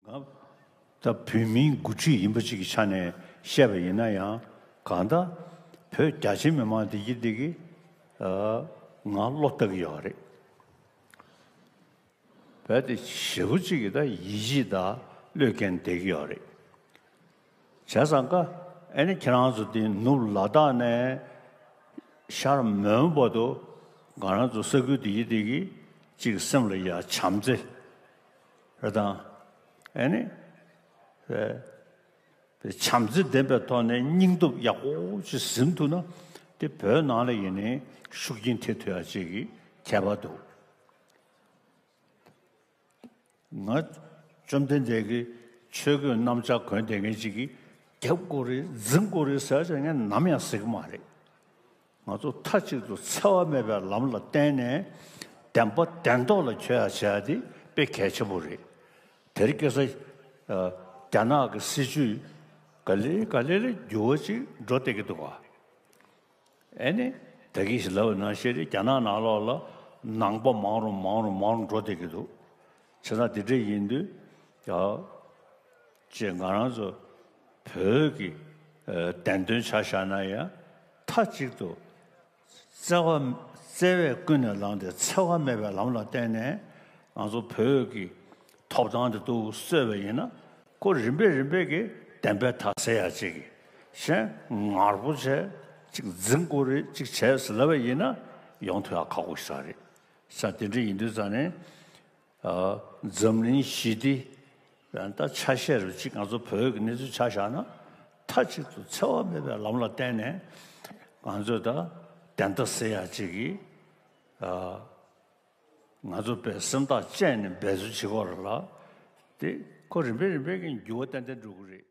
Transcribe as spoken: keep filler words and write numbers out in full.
ད་བོད་མིའི་འགོ་ཁྲིད་ཡིན་པ་ཅིག་གི་ཆ་ནས་བཤད་པ་ཡིན་ན་ཡང་གང་ལྟར་བོད་རྒྱ་ཆེ་མི་མང་དེ་གི་དེ་གི་ང་བློ་བཏགས་ཀྱི་ཡོད་རེད། བོད་དེ་ཞེ་པོ་ཅིག་གི་ད་ཡིད་ཆེས་དང་བློས་འགེལ་བསྡད་ཀྱི་ཡོད་རེད། བྱས་ཙང་ཀ་ཨེ་ནི་ཁྱེད་རང་ཚོ་དེ་ནུབ་ལ་དྭགས་ནས་ཤར་མོན་བར་དུ་ང་རང་ཚོ་ས་ཁུལ་དེ་གི་དེ་གི་ཅིག་སེམས་ལ་ཡ་བྱམས་བརྩེ་རེད་དང་ཨེ་ནི་བྱམས་བརྩེ་ལྡན་པའི་ཐོག་ནས་སྙིང་སྟོབས་ཡག་པོ་ཅིག་ཟིན་ཐུབ་ན་དེ་བོད་ནང་ལ་ཡིན་ནའི་ཤུགས་རྐྱེན་ཐེབས་ཐུབ་ཡ་ཅིག་གི་ཁྱད་པར་འདུག་ང་བཅོམ་ལྡན་འདས་ཀྱི་ཆོས་གོས་གནམ་ལྕགས་གོན་བསྡད་མཁན་ཅིག་གིས་རྒྱབ་དགོས་རེད་འཛིང་དགོས་རེད་ཟེར་ཅིག་ངས་ནམ་ཡང་ཟེར་གྱི་མ་རེད། ང་ཚོ་མཐའ་གཅིག་ཏུ་འཚེ་བ་མེད་པའི་ལམ་ལ་བརྟེན་ནས་བདེན་པ་བདེན་ཐོག་ལ་འཁྱོལ་ཡ་བྱེད་ཡ་དེ་དཔེ་གལ་ཆེན་པོ་རེད། དེ་རིང་ཁ་སང་རྒྱ་ནག་གི་སྲིད་བྱུས་ག་ལེ་ག་ལེ་ལ་འགྱུར་བ་ཅིག་འགྲོ་བསྡད་ཀྱི་འདུག་ག་ཨེ་ནི། ད་གིན་ཞིག་ལབ་པ་ནང་བཞིན་རེད། རྒྱ་ནག་ནང་ལོགས་ལ་ནང་པ་མང་རུ་མང་རུ་མང་རུ་འགྲོ་བསྡད་ཀྱི་འདུག་བྱས་ཙང་དེ་འདྲ་ཡིན་དུས་ཡ། ཅེས་ང་རང་ཚོ་བོད་ཀྱི་ཨ་བདེན་དོན་ཆ་བཞག་ན་ཡང་མཐའ་གཅིག་ཏུ་བརྩེ་བ་བརྩེ་བས་ཀུན་ནས་བསླངས་ཏེ་འཚེ་བ་མེད་པའི་ལམ་ལ་བརྟེན་ནས་ང་ཚོ་བོད་ཀྱི་ཐོབ་ཐང་དེ་ཚོ་རྩོད་པ་ཡིན་ན་ཁོ་རིམ་པས་རིམ་པས་ཀྱིས་བདེན་པའི་མཐའ་གསལ་ཡ་ཅིག་གཞན་ངར་པོ་བྱས་ཅིག་འཛིང་དགོས་རེད་ཅིག་བྱས་ཟེར་ལབ་པ་ཡིན་ན་ཡོང་ཐུབ་ཡ་ཁག་པོ་ཞིག་རེད། ས་དེ་འདྲ་ཡིན་དུས་ཙང་ནས་ཨ་འཛམ་གླིང་ཞི་བདེ་ཡང་ད་ཆ་ཤས་རུ་ཅིག་ང་ཚོ་བོད་ཀྱི་གནས་ཚུལ་ཆ་བཞག་ན་མཐའ་གཅིག་ཏུ་འཚེ་བ་མེད་པའི་ལམ་ལ་བརྟེན་ནས་ང་ཚོས་ད་བདེན་མཐའ་གསལ་ཡ་ཅིག་གིས་ཨ། ང་ཚོ་དཔེ་སེམས་ཐག་བཅད་ནས་འབད་རྩོལ་བྱེད་དགོས་རེད་ལ། དེ་ཁོ་རིམ་པས་རིམ་པས་ཀྱི་འགྱུར་བ་ཏན་ཏན་འགྲོ་གི་རེད།